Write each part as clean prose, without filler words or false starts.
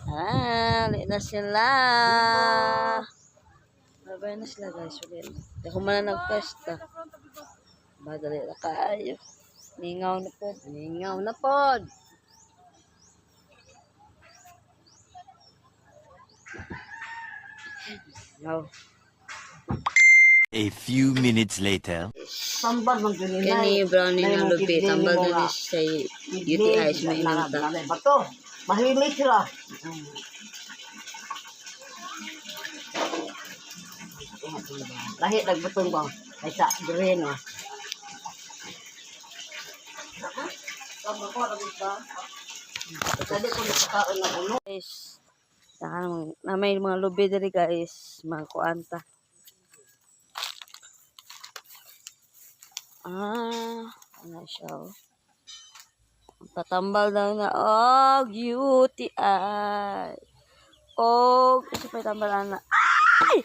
Ah, uli na sila. Bye-bye na sila, guys. Uli na. Di ko man na nagpesta. Badali na kaayo. Mingaw na po. Mingaw na pod. Mingaw. A few minutes later. Tambal man gyud ni. Kani brownie na lubi. Tambal na ni sa UTI. Sa may inang ta. Bato. Mahilig sila. Lahi nagbutong ba? Kaysa dire no. Dali ko nakakaon ng uno. Guys, saka na may mga lubi diri, guys, mga kuanta. Ah, ano siya, oh. Patambal daw na og UTI. Og isa pa tambal ana. Ay!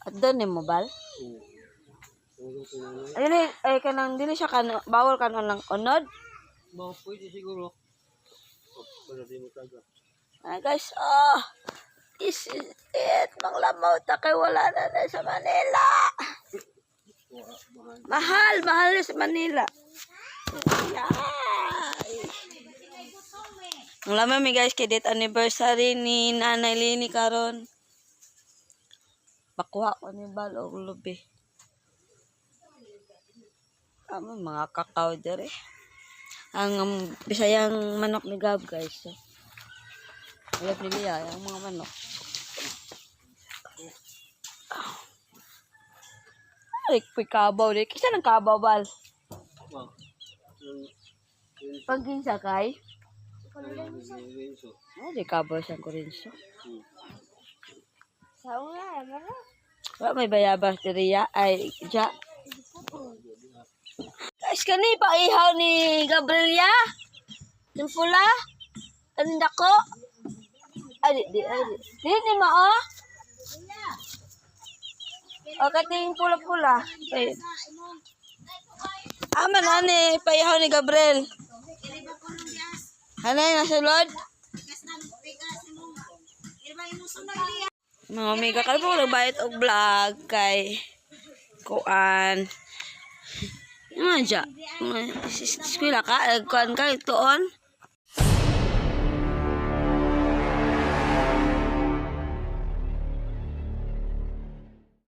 At doon mo bal? Ayun eh, ay kanang dili siya kano, bawal kanon lang unod. Mga pwede siguro. Wala di mo taga. Ah, guys, oh, this is it. Manglamaw ta kay wala na na sa Manila. Mahal, mahal na sa Manila. Yay! Ang lama mi, guys, kay date anniversary ni Nanay Lini karon. Pakuha ko ni Bal og lubi. Amo mga kakao dere. Ang bisayang manok ni Gab, guys. So, alam ni Lia, ang mga manok. Ay, may kabaw di. Kisa ng kabaw, Bal? Wow. Pagkinsa kay? Renzo. Ay, di kabaw siyang kurinso. Wala may bayabas diriya. Ay, ja. Guys, kani pa ihaw ni Gabriela. Yung pula. Kanin dako. Ay, di, di, ay, di. Di, ni mao. O, kating pula-pula. Ay. Aman, ani, paihaw ni Gabriel. Hanay, nasa lod. Mga amiga, kalbo ko nagbayad og vlog kay kuan. Ano dya? Eskwela ka? Kuan ka? Tuon?